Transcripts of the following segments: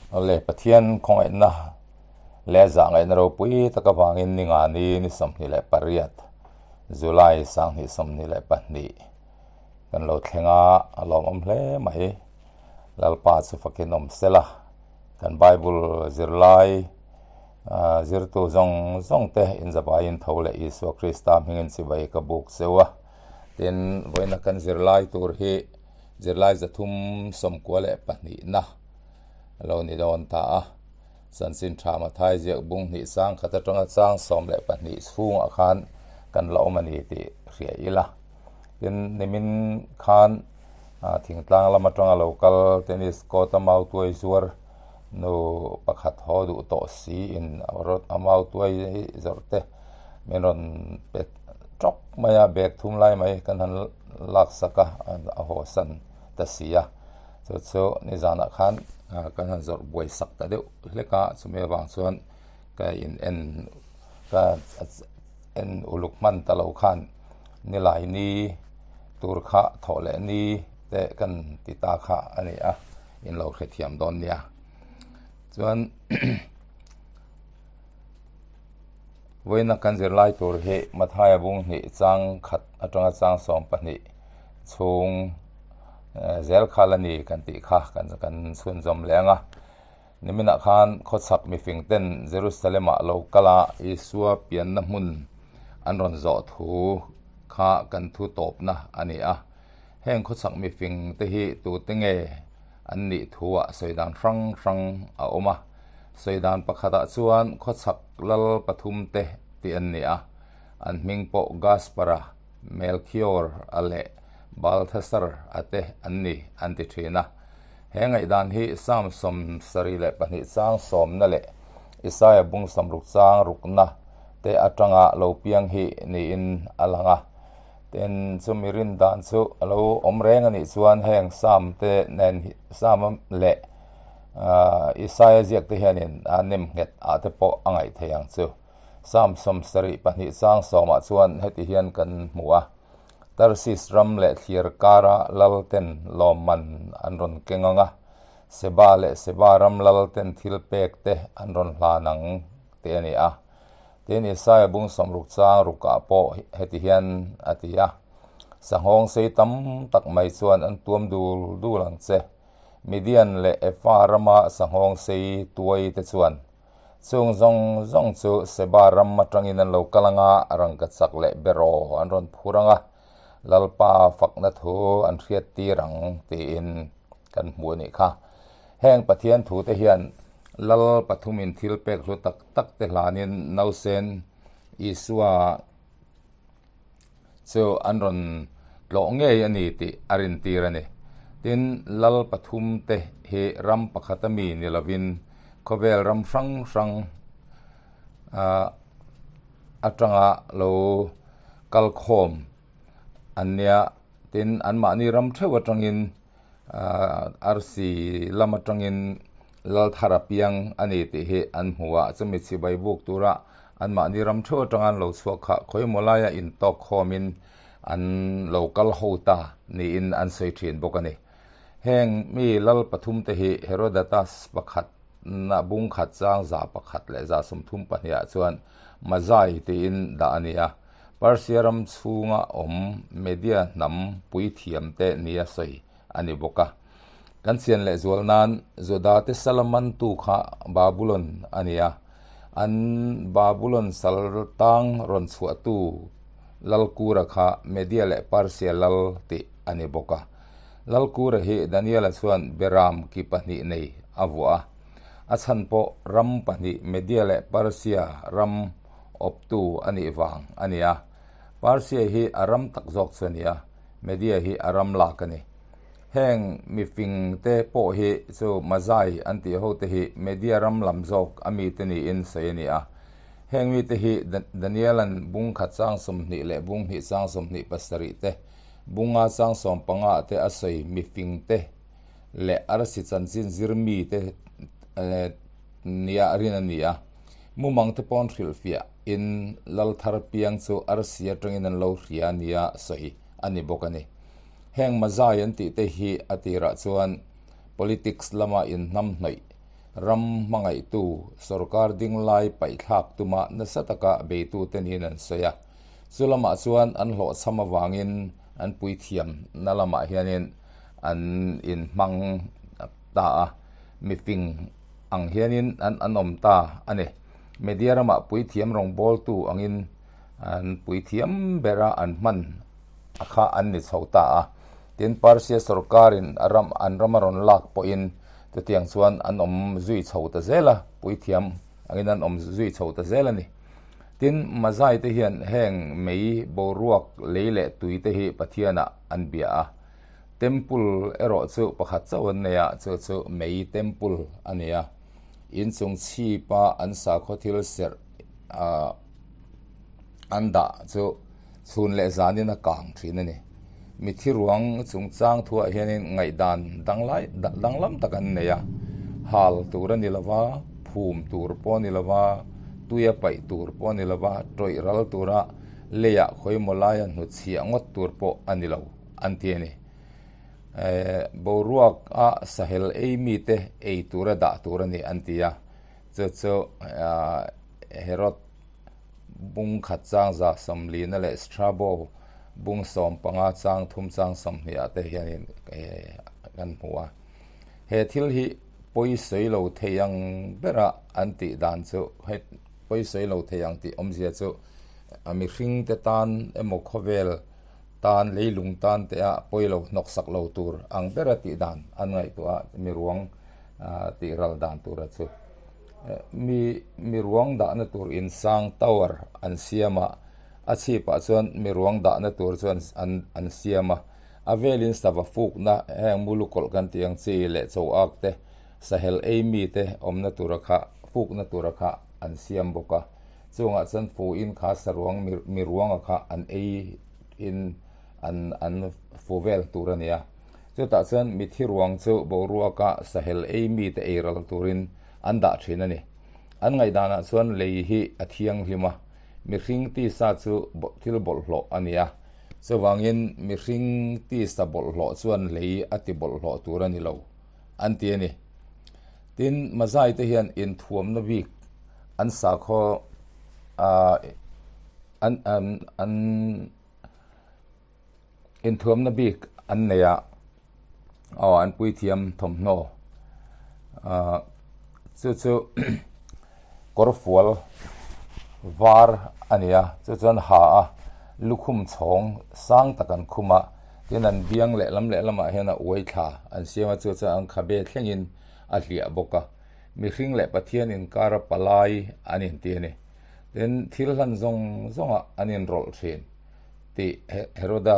Awle, Pathian khawngaihna leh zahngaihna ropui tak avangin ni nga ni ni 28 July 2022 kan lo thleng a, a lawmawm hle mai. Lalpa chu fakin awm sela, kan Bible zirlai zirtu zawng zawng te inzavaiin tho leh Isua Krista hmingin chibai ka buk cheu a. Tin, vawiina kan zirlai tur hi zirlai 392na a lo ni dawn ta a. Chanchin tha Mathai ziak bung hnih chang khat atanga chang 12 chhungah khan kan la awm a ni tih hria ila. Tin, nimin khan thingtlang lam atanga lo kal tennis court a mau tuai zuar nu pakhat haw duh tawh si in a mau tuai zawrh te min rawn pe tawk mai a, bag thum lai mai kan han lak sak a, a haw san ta si a. Chu chu nizanah khan kan han zawrh buai sak ta deuh hlek a, chumi avang chuan ka in en ka en uluk hman ta lo khan nilai ni tur kha thawh leh ni te kan ti ta kha a ni a, in lo hrethiam dawn nia. Chuan vawiina kan zirlai tur hi Mathaia bung hnih chang khat atanga chang 12 chhung zel kha la ni kan tih kha kan kan chhunzawm leh ang a. Niminah khan khawchhak mifing ten Jerusalem ah lo kal a, Isua pianna hmun an rawn zawh thu kha kan thu tawpna a ni a. Heng khawchhak mifing te hi tute nge an nih thu ah sawi dan hrang hrang a awm a. Sawi dan pakhatah chuan khawchhak lal pathum te tih an ni a, an hming pawh Gaspara, Melchior a leh Balthasar a te an ni an ti thin a. He ngaihdan hi Psalm 72 chang sawmna leh Isaiah bung 60 chang rukna te atanga lo piang hi niin a lang a. Tin, chumi rin dan chu a lo awm reng a nih chuan heng Psalm te nen Psalm leh Isaiah ziak te hianin a nem nghet ah te pawh a ngaih thei ang chu. Psalm 72 chang sawmah chuan heti hian kan hmu a, Tarsis ram leh thlir kara lal ten lawmman an rawn keng ang a, Seba leh Seba ram lal ten thil pek te an rawn hlan ang tih a ni a. Tin, Isaiah bung 60 chang rukah pawh heti hian a ti a, Sanghawng sei tam tak mai chuan an tuam dul dul ang che. Midian leh Efa rama sanghawng sei tuai te chuan Chung zawng zawng chu Seba ram atangin an lo kal ang a, rangkachak leh beraw an rawn phur ang a, Lalpa fakna thu an hriat tir ang tiin kan hmu a nih kha. Heng Pathian thu te hian Lal pathumin thil pek hlu tak tak te hlanin nausen Isua chu an rawn tlawh ngei a ni tih a rintir a ni. Tin, lal pathum te hi ram pakhat a mi ni lovin khawvel ram hrang hrang atanga lo kalkhawm an nia. Tin, anmahni ram theuh atangin arsi lam atangin lal thar a piang a ni tih hi an hmu a, chumi chibai buk tura anmahni ram theuh atanga an lo chhuak kha khawimaw laia intawk khawmin an lo kal ho ta niin an sawi thin bawk a ni. Heng mi lal pathum te hi Herodotus pakhat na bung khat chang 100 leh 132 ah chuan Mazai tiin dah a ni a, Persia ram chhunga awm Media hnam puithiam te nia sawi a ni bawk a. Kan chian leh zual nan Juda te sala mantu kha Babulon a ni a, an Babulon sal tang rawn chhuahtu Lalkura kha Media leh Persia lal tih a ni bawk a. Lalkura hi Daniela chuan Beram ki pahnih nei a vuah a, a chhan pawh ram pahnih Media leh Persia ram awptu a nih vang a ni a. Persia hi a ram tak zawk chu a ni a, Media hi a ram lak a ni. Heng mifing te pawh hi chu Mazai an tih ho te hi Media ram lam zawk a mi te niin sawi a ni a. Heng mi te hi Daniel-a'n bung khat chang 20 leh bung hnih chang 27 te, bunga chang 15 te a sawi mifing te leh arsi chanchin zir mi te nia rin a ni a. Mumang te pawn hrilhfiah in lal thar piang chu arsi atangin an lo hria nia sawi a ni bawk a ni. Heng Mazai an tih te hi a tirah chuan politics lama inhnam hnawih Ram hmangaihtu, sorkar dinglai paihthlak tuma nasa taka beitute niin an sawi a. Chu lamah chuan an hlawhchham avangin an puithiamna lamah hianin an inhmang ta a, mifing ang hianin an an awm ta a ni. Media ramah puithiam rawngbawltu angin an puithiam bera an hman a kha an ni chho ta a. Tin, Persia sorkarin a ram an ram a rawn lak pawhin chutiang chuan an awm zui chho ta zel a, puithiam angin an awm zui chho ta zel a ni. Tin, Mazai te hian heng mei, boruak, lei leh tui te hi Pathianah an bia a. Temple erawh chu pakhat chauh an nei a, chu chu mei temple a ni a. Inchung chhipa an sakhaw thil serh ah an dah chu chhun leh zanin a kang thin a ni. Mithi ruang chungchang thuah hianin ngaihdan danglai danglam tak an nei a, hal tur a ni lo va, phum tur pawh a ni lo va, tuia paih tur pawh a ni lo va, tawih ral tura leiah khawimaw laia hnutchhiah ngawt tur pawh a ni lo an ti a ni. Ehh boruak a sahel ei mite ei tura dah tur a ni an ti a, chu chu ahh Herod bung khat chang za sawmlina leh Strabo bung 15 chang thum chang 20 ah te hianin kan hmu a. He thil hi pawi sawi lo thei ang bera an tih dan chu hei pawi sawi lo thei ang tih awmzia chu mihring te tan emaw khawvel tan leilung tan te a pawi lo hnawk sak lo tur ang bera tih dan an ngaihtuah a miruang tih ral dan tura chu. Mi mi ruang dahna tur insang tower an siam a, a chhipah chuan mi ruang dahna tur chu an an an siam a, a velin sava fukna heng mulukawlh kan tih ang chi leh chaw ak te sahel ei mi te awmna tura kha fukna tura kha an siam bawk a, chungah chuan fuin kha saruang mi mi ruanga kha an ei in an an fu vel tur a ni a. Chutah chuan mithi ruang chu boruaka sahel ei mite ei ral turin an dah thin a ni. An ngaihdanah chuan lei hi a thianghlim a, mihring tisa chu thil bawlhhlawh a ni a. Chuvangin mihring tisa bawlhhlawh chuan lei a ti bawlhhlawh tur a ni lo, an ti a ni. Tin, Mazai te hian inthuamna bik an sakhaw an an Inthuamna bik an nei a, aw an puithiam thawmhnaw ah chu chu kawr fual var a ni a chu chuan ha a lukhum chhawng sang tak an khum a tin an biang lehlam lehlamah hian a uai thla an siam a chu chuan an khabe thlengin a hliah bawk a mihring leh Pathian inkara palai an inti a ni tin thil hlan zawng zawngah an inrawlh thin. tih Heroda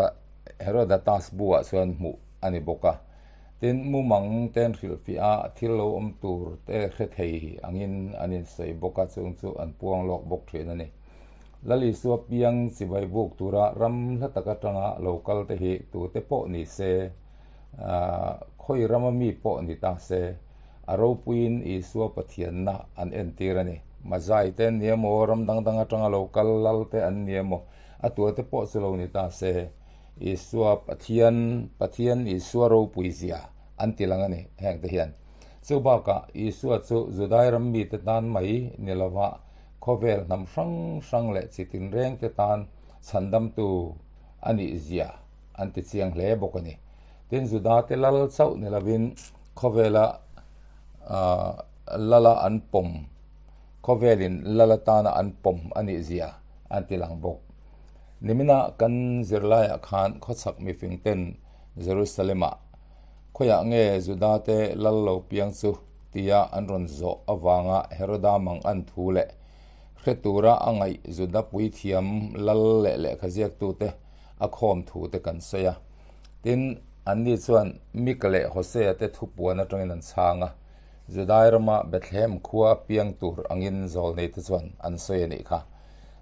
Herodotus buah chuan hmuh a ni bawk a. Tin, mumang ten hrilhfiah a thil lo awm tur te hre thei angin an insawi bawk a, chung chu an puang lawk bawk thin a ni. Lal Isua piang chibai buk tura ram hla tak atanga lo kal te hi tute pawh ni se, khawi rama mi pawh ni ta se, a ropuiin Isua Pathianna an entir a ni. Mazai te an ni emaw, ram dang dang atanga lo kal lal te an ni emaw, A tuate pawh chu lo ni ta se, Isua Pathian, Pathian Isua ropui zia an ti lang a ni heng te hian. Chu bakah Isua chu Judai ram mite tan mai ni lova khawvel hnam hrang hrang leh chi tinreng te tan chhandamtu a nih zia an ti chiang hle bawk a ni. Tin, Juda te lal chauh ni lovin khawvela lala an pawm, khawvelin lal atana an pawm a nih zia an ti lang bawk. Nimina kan zirlaiah khan khawchhak mifing ten Jerusalem-ah khawiah nge Juda te lal lo piang chu tia an rawn zawh avanga Heroda mang an thu leh hre tura a ngaih Juda puithiam lal leh lehkha ziaktute a khawm thu te kan sawi a. Tin, anni chuan Mika leh Hosea te thupuan atangin an chhang a. Judai rama Bethlehem khua piang tur angin zawlneite chuan an sawi a nih kha.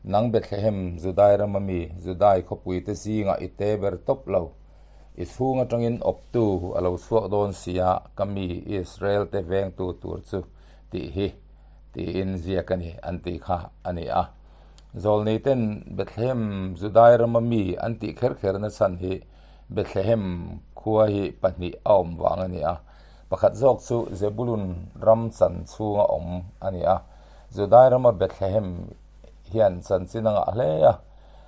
Nang Bethlehem, Judai rama mi, Judai khawpuite zingah i te ber tawp lo. I chhung atangin awptu a lo chhuak dawn sia, ka mi Israel-te vengtu tur chu tih hi, tiin ziak a ni, an tih kha a ni a. Zawlneiten Bethlehem, Judai rama mi an tih kher kherna chhan hi Bethlehem khua hi pahnih a awm vang a ni a. Pakhat zawk chu Zebulun ram chan chhunga awm a ni a. Judai rama Bethlehem hian chanchin a ngah hle a.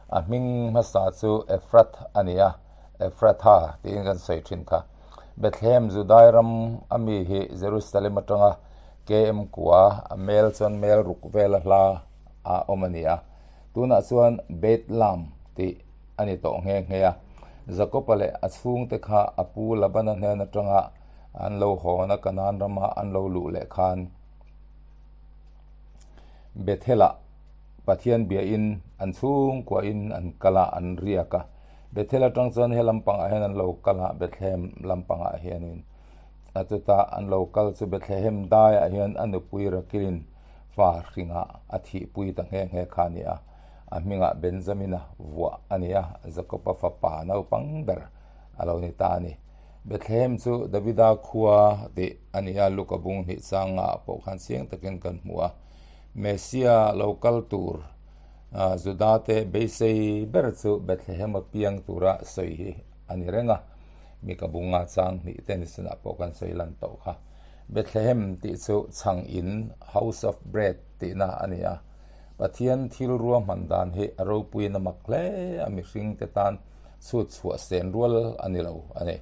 A hming hmasa chu Ephrath a ni a, Ephratha tiin kan sawi thin kha. Bethlehem Judai ram a mi hi Jerusalem atanga KM kua a mel chuan mel ruk vela hla a awm a ni a. Tunah chuan Beit Lam tih a ni tawh nghe nghe a. Jakob-a leh a chhungte kha a pu Labana hnen atanga an lo hawn a Kanaan rama an lo luh leh khan Bethel-ah Pathian biain an chhungkuahin an kal a, an riak a. Bethel atang chuan he lampangah hian an lo kal a, Bethlehem lampangah hianin a chutah an lo kal chu Bethlehem daiah hian a nupui Rakilin fa hringah a thihpui ta nghe nghe kha a ni a. A hmingah Benjamina vuah a ni a, Jakoba fapa naupang ber a lo ni ta a ni. Bethlehem chu Davida khua tih a ni a, Luka bung hnih changah pawh khan chiang takin kan hmu a. Messia lo kal tur Juda-te beisei ber chu Bethlehem-a piang tura sawi hi a ni reng a, Mika bunga chang hnih te ni sinah pawh kan sawi lan tawh kha. Bethlehem tih chu chhang in, house of bread, tihna a ni a. Pathian thil ruahman dan hi a ropuiin a mak hle a, mihringte tan chhut chhuah sen rual a ni lo a ni.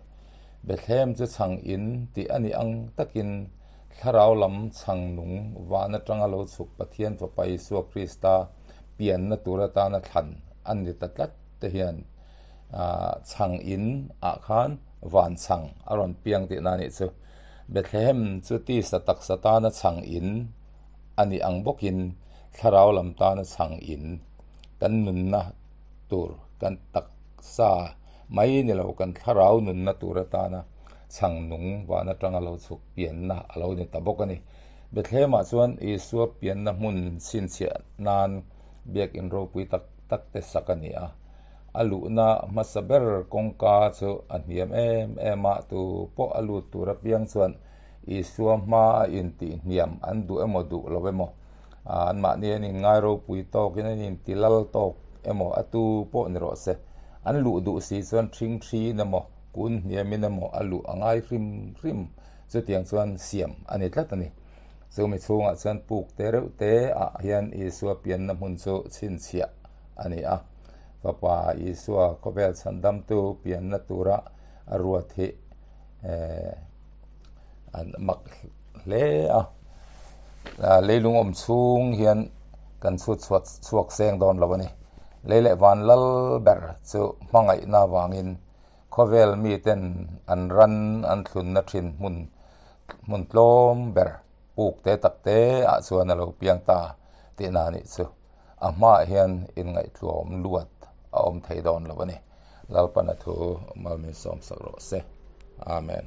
Bethlehem chu chhang in tih a nih ang takin thlarau lam chhang nung van atanga lo chhuk Pathian Fapa Isua Krista pianna tur atana thlan a ni ta tlat te hian chhang in ah khan van chhang a rawn piang tihna a nih chu. Bethlehem chu tisa taksa tana chhang in a nih ang bawkin thlarau lam tana chhang in kan nunna tur kan taksa mai ni lo kan thlarau nunna tur atana chhang nung van atanga lo chhuk pianna a lo ni ta bawk a ni. Bethlehem-ah chuan Isua pianna hmun chhinchhiah nan biakin ropui tak tak te sak a ni a. A luhna hmasa ber kawngka chu a hniam em em a, tu pawh a lut tur apiang chuan Isua hma a intihhniam an duh emaw duh lo emaw, anmahni an inngai ropui tawkin an intilal tawk emaw a tu pawh ni rawh se. An luh duh si chuan ṭhing ṭhin emaw, kun hniamin emaw a luh a ngai hrim hrim. Chutiang chuan siam a ni tlat a ni. Chumi chhungah chuan puk te reuh te ah hian Isua pianna hmun chu chhinchhiah a ni a. Fapa Isua khawvel chhandamtu pianna tura a ruat hi an mak hle a leilung awm chhung hian kan chhut chhuat chhuak seng dawn lo a ni lei leh van lal ber chu hmangaihna avangin khawvel miten an ran an thlunna thin hmun hmun tlawm ber puk te tak te ah chuan a lo piang ta tihna a nih chu a hmaah hian inngaihtlawm luat a awm thei dawn lo a ni. Lalpana thu Malminsawm sak rawh se. Amen.